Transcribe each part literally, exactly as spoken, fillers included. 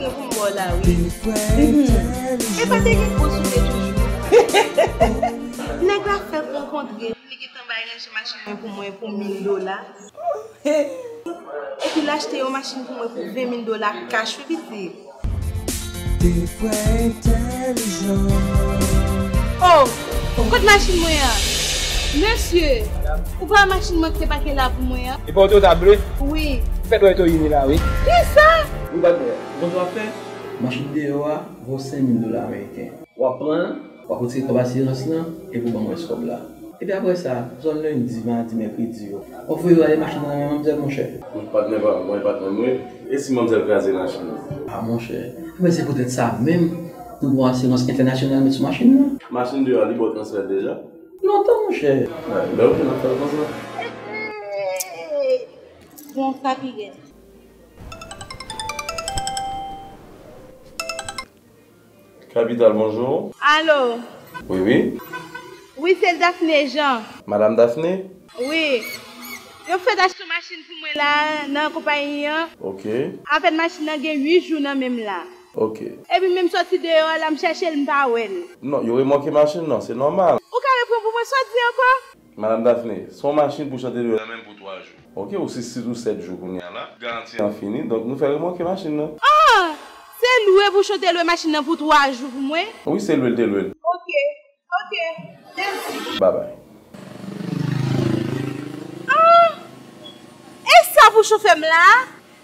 Pou m ba w la, wi. E pa te gen gwo sou tèt ou toujou. Nèg la fèk rankontre m, li gentan bay ranje machin mwen pou mwen pou mil dola. Epi l achte yon machin pou mwen pou ven mil dola kach, wi, pitit. Defwa entèlijan. Oh, kot machin mwen an? Mesye, ou pa wè machin mwen ki te pake la pou mwen an? E pa w te w ta ble? Wi. Fèt wè to ini la, wi. Kisa? Wi, patnè. Bon, sa w ap fè? Machin deyò a vo senk mil dola ameriken. W ap pran l, w ap retire kòb asirans lan, epi w ban m rès kòb la. Epi apre sa, zòn lendi, madi, mèkredi yo, w ap voye rale machin nan nan men manmzèl, monchè. Wi, patnè pa m, mwen patnè m, wi. E si manmzèl kraze machin nan? A, monchè, men se poutèt sa menm, nou pran asirans entènasyonal met sou machin nan. Machin deyò a, li ba w transfè l deja? Lontan, monchè. A, ben, oke, n ap fè l konsa. Bon, sa pi rèd. Kapital, bonjou. Alo. Wi, wi. Wi, se Daphné Jean. Madam Daphné? Wi. Yo fèk achte yon machin pou mwen la nan konpayi an. Oke. Anfèt, machin nan gen uit jou nan men m la. Oke. Epi menm sòti deyò a la, m chèche l, m pa wè l. Non, yo remòke machin nan, se nòmal. Ou ka reprann pou mwen sa w di ankò? Madam Daphné, se yon machin pou chante deyò la menm pou twa jou. Oke, ou se sis ou sèt jou kounye a la. Garanti an fini, donk nou fè remòke machin nan. Ah! Se lwe pou chante lwe machin nan pou twa jou pou mwen? Wi, se lwe l te lwe l. Oke, oke, mèsi. Babay. Ah! E sa pou chofè m la?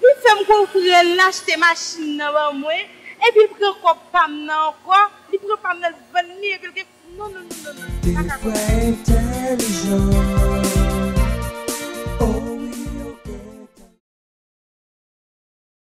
Li fè m konprann l achte machin nan ban mwen, epi l pran kòb pa m nan ankò, li pran pa m nan, l vann li, epi l gen, non, non, non, non, non, li pa ka konsa. Defwa entèlijan.